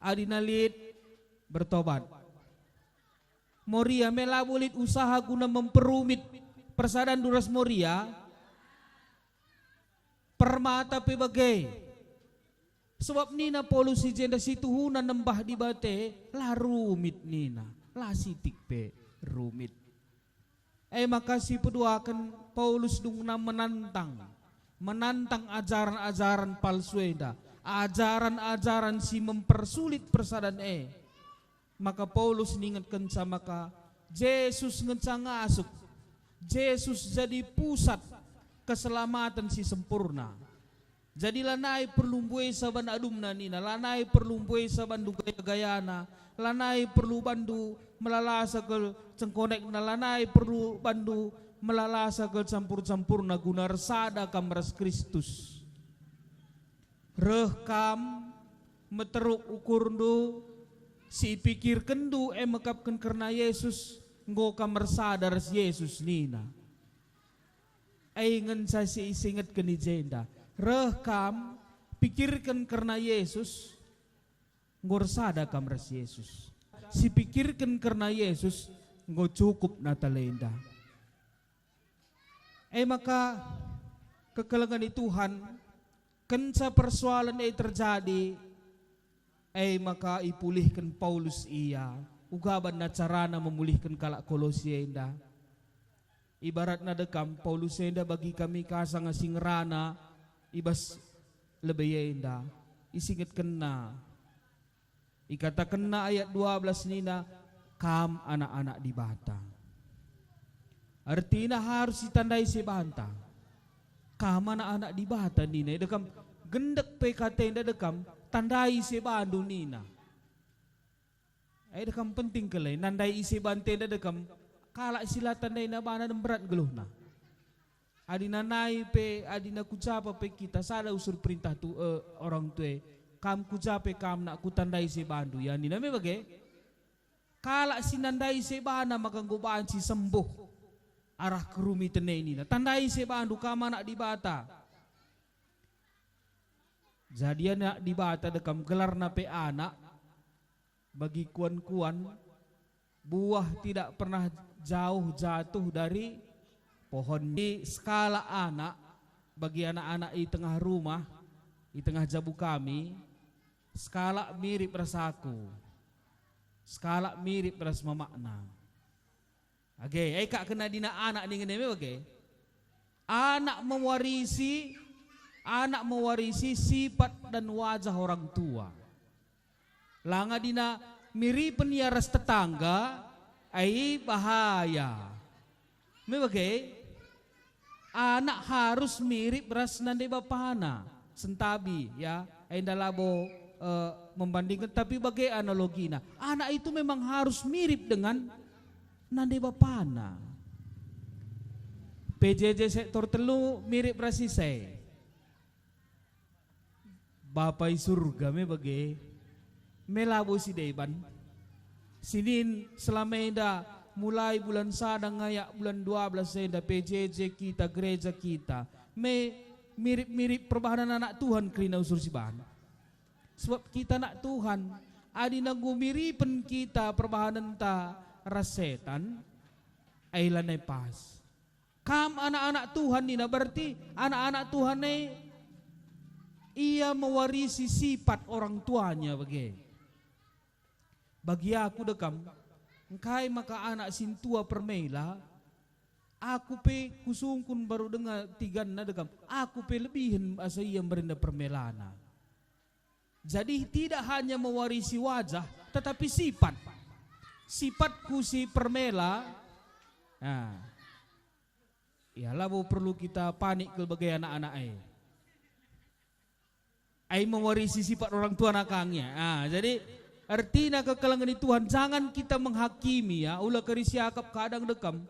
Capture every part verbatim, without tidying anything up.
Adina lit, bertobat. Moria me labo lit usaha guna memperumit persadanndu ras Moria. Permata pe bage. Sebab nina Paulus i jenda, situhuna nembah Dibata la rumit nina, la sitik pe rumit. E maka si peduaken Paulus dungna menantang, menantang ajaran-ajaran palsu enda, ajaran-ajaran si mempersulit persadan e. Maka Paulus ningetkenca maka Jesus ngenca ngasup. Jesus jadi pusat keselamaten si sempurna. Jadi lanai perlu mbuesa ban adumna nina, lanai perlu mbuesa bandu gaya-gayana, lanai perlu bandu melalasa kal cengkonekna, lanai perlu bandu melalasa kal campur-campurna guna ersada kam ras Kristus. Reh kam, meteruk ukurndu, si ipikirkenndu e mekapken kerna Jesus, enggo kam ersada ras Jesus nina. E ngenca si isingetken i jenda. Reh kam, pikirken kerna Jesus, enggo ersada kam ras Jesus. Si pikirken kerna Jesus, enggo cukup nata lenda. E maka, kekelengen i Tuhan, kenca persoalen e terjadi, e maka ipulihken Paulus ia, uga banna carana memulihken kalak Kolose enda. Ibaratna dekam, Paulus enda bagi kami ka sanga si ngerana i bas lebe enda, isingetkenna. Ikatakenna ayat dua belas nina, "Kam anak-anak Dibata." Ertina harus itandai se banta. "Kam anak-anak Dibata," nina. Eda kam, gendek pe katenda dekam, "Tandai se bandu," nina. Eda kam penting kal e, nandai ise banta enda dekam, kalak si la tandaina bana dem berat geluhna. Adina nai pe, adina ku ja pe kita sada usur perintah tu, eh, orang tua e, "Kam ku ja pe kam nak kutandai se bandu," ya nina me bage. Kalak si nandai se bana maka enggo banci sembuh arah kerumiten e nina, "Tandai se bandu kam anak Dibata." Jadi anak Dibata dekam gelarna pe anak, bagi kuan-kuan, buah tidak pernah jauh jatuh dari pohon. Di sekalak anak, bagi anak-anak i tengah rumah, i tengah jabu kami, sekalak mirip ras aku, sekalak mirip ras mamakna. Age, e kak kena dina anak ningen e me bage. Anak mewarisi, anak mewarisi sifat dan wajah orang tua. Langa dina miripen ia ras tetangga, ai bahaya. Me bage, anak harus mirip ras nande bapana, sentabi, ya, enda labo, eh, membandingkan, tapi bage analogina. Anak itu memang harus mirip dengan nande bapana. P J J sektor telu mirip ras ise? Bapa i Surga me bage. Me labo si deban. Sinin selama enda, mulai bulan sada ngayak bulan dua belas enda, P J J kita, gereja kita, me mirip-mirip perbahanen anak Tuhan kerina usur si bahan. Sebab kita anak Tuhan, adi nanggo miripen kita perbahanenta ras setan, ai lanai pas. Kam anak-anak Tuhan nina, berarti anak-anak Tuhan e, ia mewarisi sifat orang tuanya bage. Bagi aku dekam, engkai maka anak sintua permela, aku pe kusungkun baru denga tiganna dekam, aku pe lebihen asa ia merinda permelana. Jadi tidak hanya mewarisi wajah, tetapi sifat. Sifat ku si permela, nah, ya labo perlu kita panik kal bage anak-anak e. Ai mewarisi sifat orang tua nakangnya. Ah, jadi ertina kekelengen Tuhan, jangan kita menghakimi ya, ula kari siakap kadang dekam.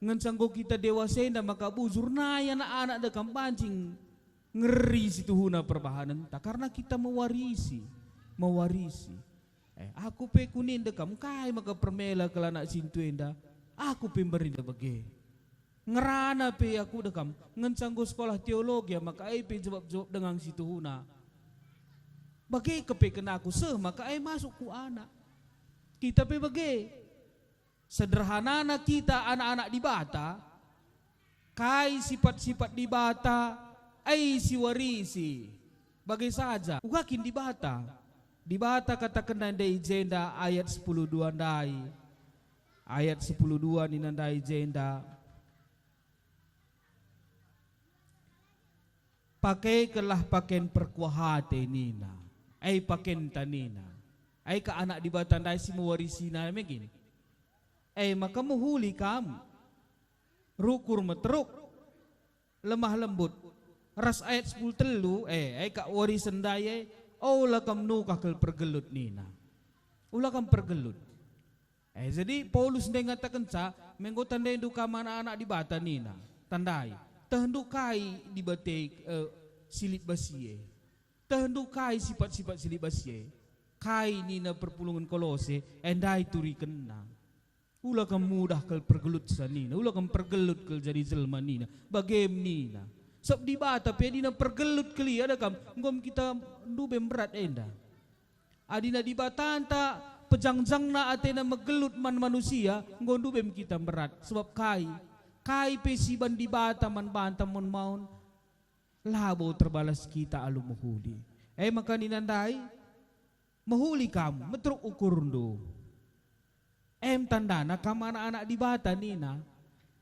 Ngenca enggo kita dewasa enda maka bujur nai anak-anak dekam banci ngeri situhuna perbahanenta, karena kita mewarisi, mewarisi. Eh, aku pe kunin dekam, engkai maka permela kal anak sintua enda? Aku pe merinda bage. Ngerana pe aku dekam, ngenca enggo sekolah teologi maka ai pe jebap-jebap denga situhuna. Bage kepe kena aku seh maka ai masuk ku anak. Kita pe bage. Sederhanana kita anak-anak Dibata, kai sipat-sipat Dibata, ai si warisi. Bage saja, uga kin Dibata. Dibata katakenna ndai i jenda ayat sepuluh dua ndai. Ayat sepuluh dua nina ndai i jenda. Pakaikenlah paken perkuah ate nina. Ai pakenta nina. Ai ka anak Dibata ndai si mewarisina me kin. Ai maka mehuli kam. Rukur meteruk. Lemah lembut. Ras ayat sepuluh telu, eh, ai ka warisen ndai, eh, ola kam nukah kal pergelut nina. Ula kam pergelut. Eh, jadi Paulus ndai ngatakenca, "Menggo tandaindu kam anak-anak Dibata," nina. Tandai, tehndu kai Dibata, eh, si lit bas ie. Tehndu kai sipat-sipat si lit bas ie. Kai nina perpulungen Kolose, eh, ndai turikenna. Ula kam mudah kal pergelutsa nina, ula kam pergelut kal jadi jelma nina. Bagem nina. Sab Dibata pe dina pergelut kal ia da kam, enggo me kita ndube mberat enda. Adina Dibatanta pejangjangna atena megelut man manusia, enggo ndube me kita mberat. Sebab kai? Kai pe si iban Dibata man banta maun-maun, labo terbalas kita alu mehuli. E maka nina ndai, mehuli kam, meteruk ukurndu. Em tandana kam anak-anak Dibata nina.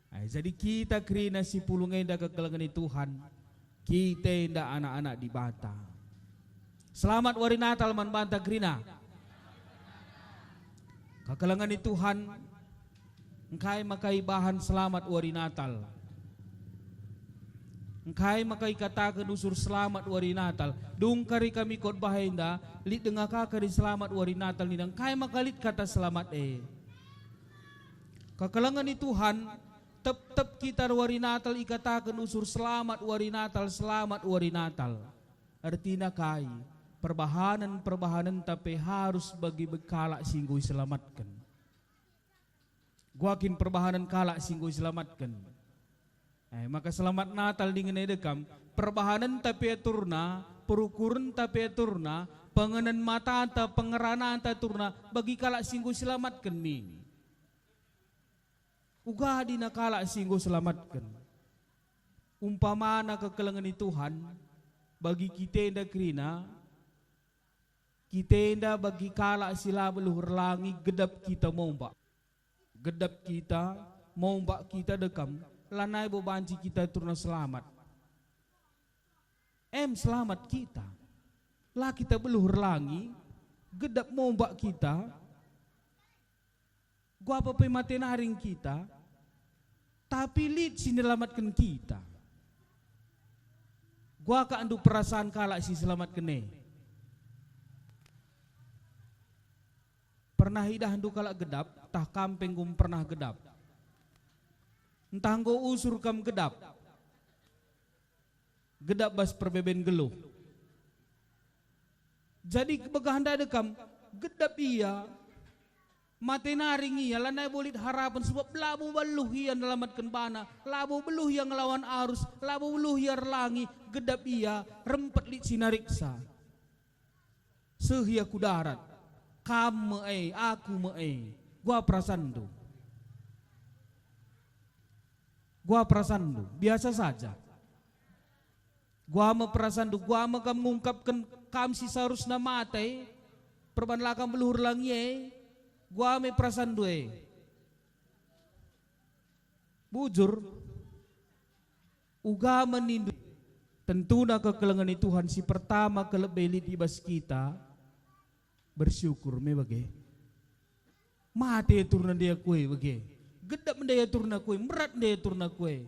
Ai, jadi kita kerina si pulung enda kekelengen Tuhan, kita enda anak-anak Dibata. Selamat Wari Natal man banta kerina. Kekelengen Tuhan, engkai maka ibahan selamat Wari Natal? Engkai maka ikataken usur selamat Wari Natal? Dung kari kami khotbah enda, lit denga ka kari selamat Wari Natal nina, engkai maka lit kata selamat e? Kekelengen Tuhan, tep-tep kita Wari Natal ikataken usur selamat Wari Natal, selamat Wari Natal. Ertina kai? Perbahanen-perbahanenta pe harus bagi kalak si enggo iselamatken. Gua kin perbahanen kalak si enggo iselamatken. Eh, maka selamat Natal dingen e dekam, perbahanenta pe aturna, perukurenta pe aturna, pengenen matanta, pengerananta aturna, bagi kalak si enggo iselamatken min. Uga adina kalak si enggo selamatken. Umpamana kekelengen Tuhan, bagi kita enda kerina, kita enda bagi kalak si la beluh erlangi gedap kita mombak. Gedap kita, mombak kita dekam, lanai bo banci kita aturna selamat. Em selamat kita. La kita beluh erlangi, gedap mombak kita, gua pe mate naring kita, tapi lit si nelamatken kita. Gua ka endu perasaan kalak si selamatken e. Pernah idahndu kalak gedap, tah kam pe enggo pernah gedap? Ntah enggo usur kam gedap? Gedap bas perbeben geluh. Jadi kebegah ndai dekam, gedap ia, mate naring ia, lanai bo lit harapen, sebab labo beluh ia nelamatken bana, labo beluh ia ngelawan arus, labo beluh ia erlangi, gedap ia, rempet lit si nariksa. Seh ia ku darat. Kam me e, aku me e. Gua perasanndu. Gua perasanndu. Biasa saja. Gua me perasanndu. Gua me kam ngungkapken kam si seharusna mate. Perban la kam beluh erlangi e. Gua me perasanndu e. Bujur, uga me nindu, tentuna kekelengen Tuhan si pertama kal lebe lit i bas kita, bersyukur me bage. Mate aturna ndai aku e bage. Gedap ndai aturna aku e, mberat ndai aturna aku e.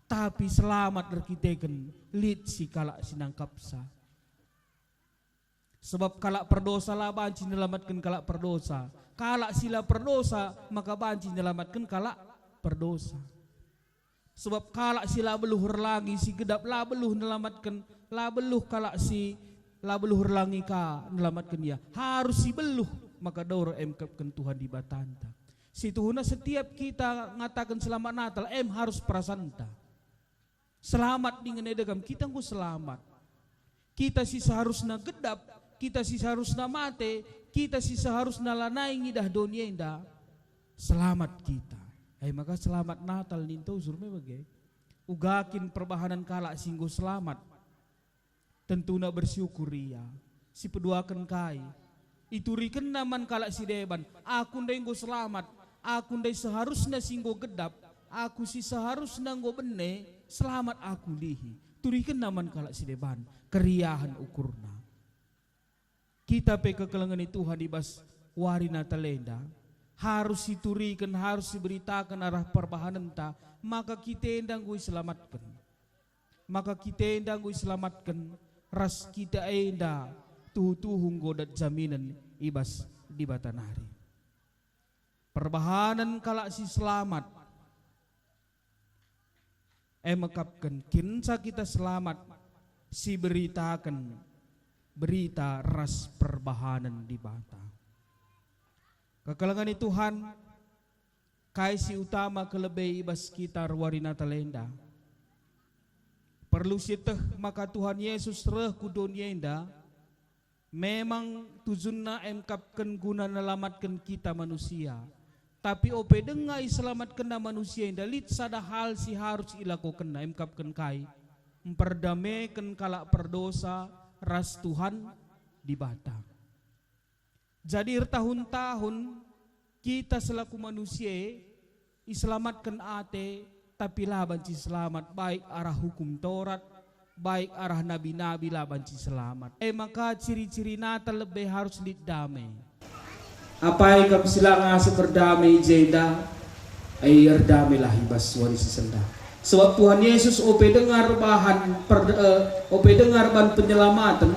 Tapi selamat erkiteken lit si kalak si nangkapsa. Sebab kalak perdosa la banci nelamatken kalak perdosa. Kalak si la perdosa maka banci nelamatken kalak perdosa. Sebab kalak si la beluh erlangi, si gedap la beluh nelamatken, la beluh kalak si la beluh erlangi ka nelamatken ia. Harus si beluh maka dor emkepken Tuhan Dibatanta. Situhuna setiap kita ngataken Selamat Natal, em harus perasanta. Selamat dingen e dekam, kita enggo selamat. Kita si seharusna gedap, kita si seharusna mate, kita si seharusna lanai ngidah doni enda, selamat kita. E maka selamat Natal ninta usur me bage. Uga kin perbahanen kalak si enggo selamat? Tentuna bersyukur ia, si peduaken kai. Iturikenna man kalak si deban, "Aku ndai enggo selamat, aku ndai seharusna si enggo gedap, aku si seharusna enggo bene, selamat aku ndihi." Turikenna man kalak si deban, keriahen ukurna. Kita pe kekelengen Tuhan i bas wari Natal enda, harus ituriken, harus iberitaken arah perbahanenta, maka kita enda enggo iselamatken. Maka kita enda enggo iselamatken, ras kita enda tuhu-tuhu enggo dat jaminen i bas Dibata nari. Perbahanen kalak si selamat e mekapken kenca kita selamat, siberitaken berita ras perbahanen Dibata. Kekelengen Tuhan, kai si utama kelebe i bas kita wari Natal enda? Perlu sieteh maka Tuhan Yesus reh ku doni enda, memang tujunna emkapken guna nelamatken kita manusia. Tapi ope denga iselamatkenna manusia enda, lit sada hal si harus ilakokenna, emkapken kai? Mperdameken kalak perdosa ras Tuhan Dibata. Jadi ertahun-tahun kita selaku manusia iselamatken ate, tapi la banci selamat, baik arah Hukum Taurat, baik arah nabi-nabi la banci selamat. E maka ciri-ciri Natal lebe harus lit dame. Apai kam si la ngasup erdame i jenda? E, erdamelah i bas wari si sendah. Sebab Tuhan Yesus ope denga erbahan per-, eh, ope denga erbahan penyelamaten,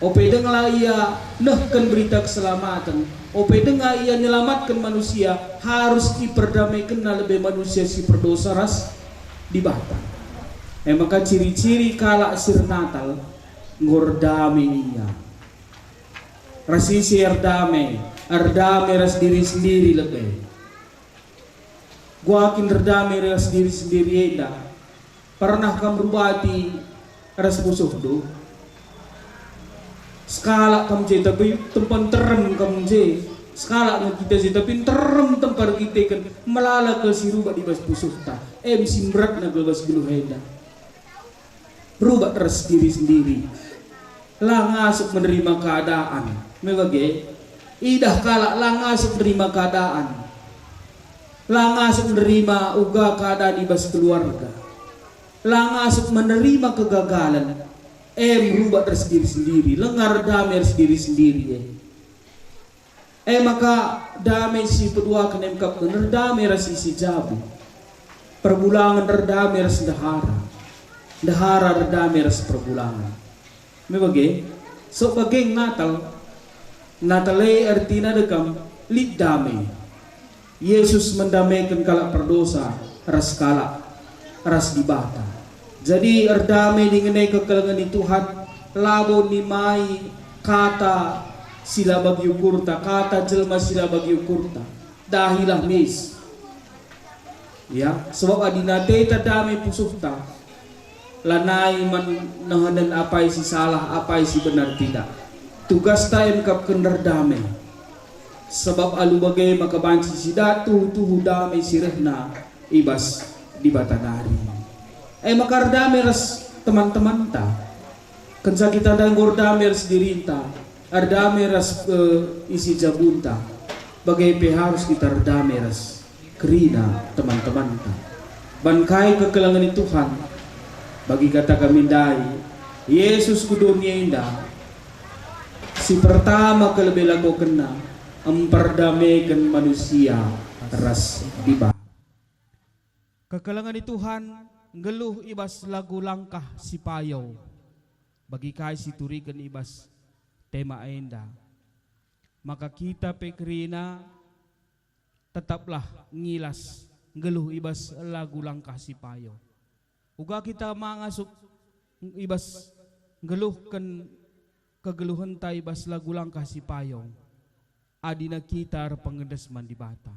ope denga ia nehken berita keselamaten, ope denga ia nyelamatken manusia, harus iperdamekenna lebe manusia si perdosa ras Dibata. E maka ciri-ciri kalak si ernatal enggo erdame ia. Ras ise erdame? Erdame ras diri sendiri lebe. Gua kin erdame ras diri sendiri enda? Pernah kam rubati ras pusuhndu? Sekalak kam je, tapi tempa nterem kam je. Sekalak nge kita je, tapi nterem tempa erkiteken. Melala kal si rubat i bas pusuhta. Em si mberatna kal bas geluh enda. Rubat ras diri sendiri. La ngasup menerima keadaan. Me bage, idah kalak la ngasup menerima keadaan. La ngasup menerima uga keadaan i bas keluarga. La ngasup menerima kegagalan. Em rubat ras diri sendiri, lenga erdame ras diri sendiri, e. E maka dame si peduaken emkap erdame ras isi jabu. Perbulangen erdame ras ndehara. Ndehara erdame ras perbulangen. Me bage, sok bage Natal. Natal e ertina dekam lit dame. Yesus mendameken kalak perdosa ras kalak, ras Dibata. Jadi erdame dingen e kekelengen Tuhan, labo nimai kata si la bagi ukurta, kata jelma si la bagi ukurta. Dahilah mis. Ya, sebab adi nateta dame pusuhta, lanai man nehenen apai si salah, apai si benar, tidak. Tugasta emkap kender dame. Sebab alu bage maka banci sidat tuhu-tuhu dame si rehna i bas Dibata nari. E maka erdame ras teman-temanta. Kenca kita ndai enggo erdame ras dirinta, erdame ras, eh, isi jabunta, bage pe harus kita erdame ras kerina teman-temanta. Ban kai kekelengen Tuhan, bagi kata kami ndai, Yesus ku doni enda, si pertama kal lebe lakokenna, mperdameken manusia ras Dibata. Kekelengen Tuhan nggeluh i bas lagu langkah si payo. Bagi kai si turiken i bas tema enda, maka kita pe kerina tetaplah ngilas nggeluh i bas lagu langkah si payo. Uga kita ma ngasup i bas nggeluhken kegeluhenta i bas lagu langkah si payo, adina kita erpengendes man Dibata,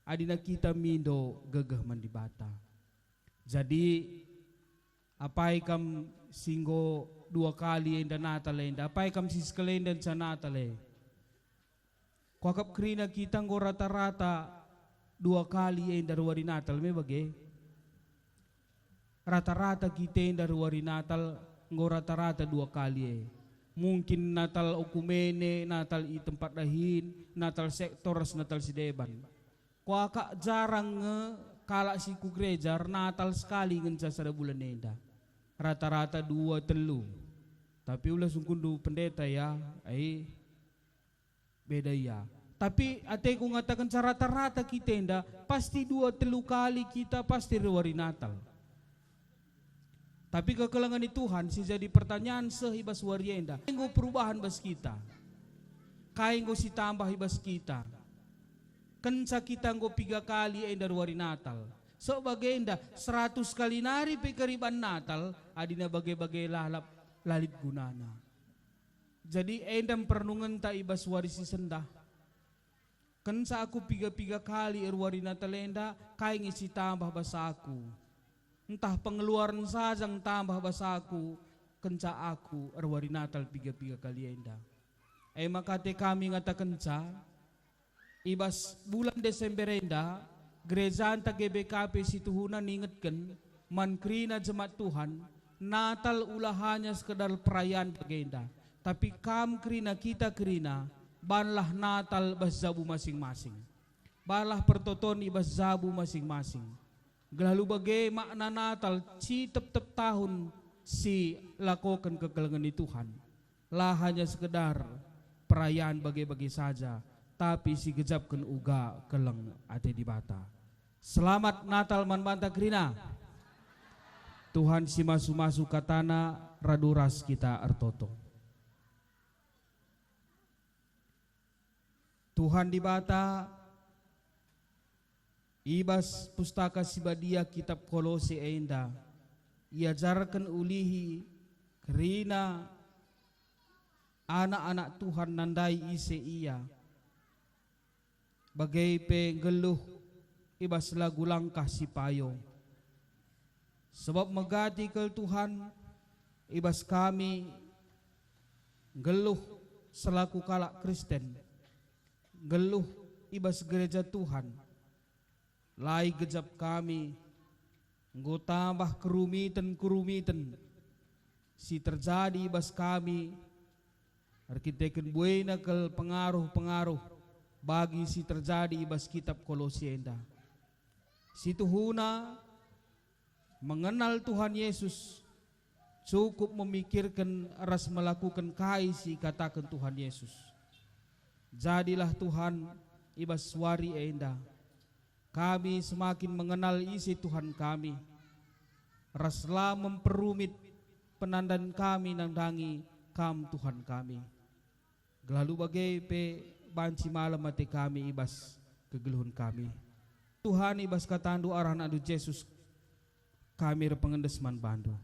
adina kita mindo gegeh man Dibata. Jadi, apai kam si enggo dua kali enda Natal enda, apai kam si sekalenda nca Natal e. Kuakap kerina kita enggo rata-rata dua kali enda ruari Natal me bage. Rata-rata kita enda ruari Natal enggo rata-rata dua kali e. Mungkin Natal okumene, Natal i tempat dahin, Natal sektor, ras Natal si deban. Kuakap jarang nge kalak si ku gereja ernatal sekali ngenca sada bulan enda. Rata-rata dua, telu. Tapi ula sungkunndu pendeta ya, ai beda ia. Tapi ateku ngatakenca rata-rata kita enda pasti dua telu kali kita pasti ruari Natal. Tapi kekelengen ni Tuhan si jadi pertanyaan seh i bas wari enda, kai enggo perubahan bas kita? Kai enggo si tambah i bas kita? Kenca kita enggo piga kali enda ruari Natal. Sok bagenda, seratus kali nari pe keriban Natal, adina bage-bage lalap, la lit gunana. Jadi enda me perenungenta i bas wari si sendah. Kenca aku piga-piga kali erwari Natal enda, kai nge si tambah bas aku? Ntah pengeluaren saja nge tambah bas aku, kenca aku erwari Natal piga-piga kali enda. E maka ate kami ngatakenca, i bas bulan Desember enda, gerejanta G B K P si tuhuna ningetken man kerina jemaat Tuhan, Natal ula hanya sekedar perayaan bagenda, tapi kam kerina, kita kerina, banlah Natal bas jabu masing-masing. Banlah pertoton i bas jabu masing-masing. Gelah alu bage makna Natal si tep-tep tahun si lakoken kekelengen ni Tuhan. La hanya sekedar perayaan bage-bage saja, tapi si gejapken uga keleng ate Dibata. Selamat Natal man banta kerina. Tuhan si masu-masu katana radu ras kita ertoto. Tuhan Dibata, i bas Pustaka Si Badia Kitab Kolose enda, iajarken ulihi kerina anak-anak Tuhan nandai ise ia, bage pe nggeluh i bas lagu langkah si payo. Sebab megati kal Tuhan i bas kami nggeluh selaku kalak Kristen, nggeluh i bas gereja Tuhan. La igejap kami, enggo tambah kerumiten-kerumiten si terjadi i bas kami erkiteken buena kal pengaruh-pengaruh bagi si terjadi i bas kitab Kolose enda. Si tuhuna, mengenal Tuhan Yesus cukup memikirken ras melakuken kai si ikataken Tuhan Yesus. Jadilah Tuhan i bas wari enda. Kami semakin mengenal ise Tuhan kami, ras la memperumit penandan kami nandangi Kam Tuhan kami. Gelah alu bage pe banci malem ate kami i bas kegeluhen kami. Tuhan, i bas kataNdu arah AnakNdu Jesus, kami erpengendes man baNdu.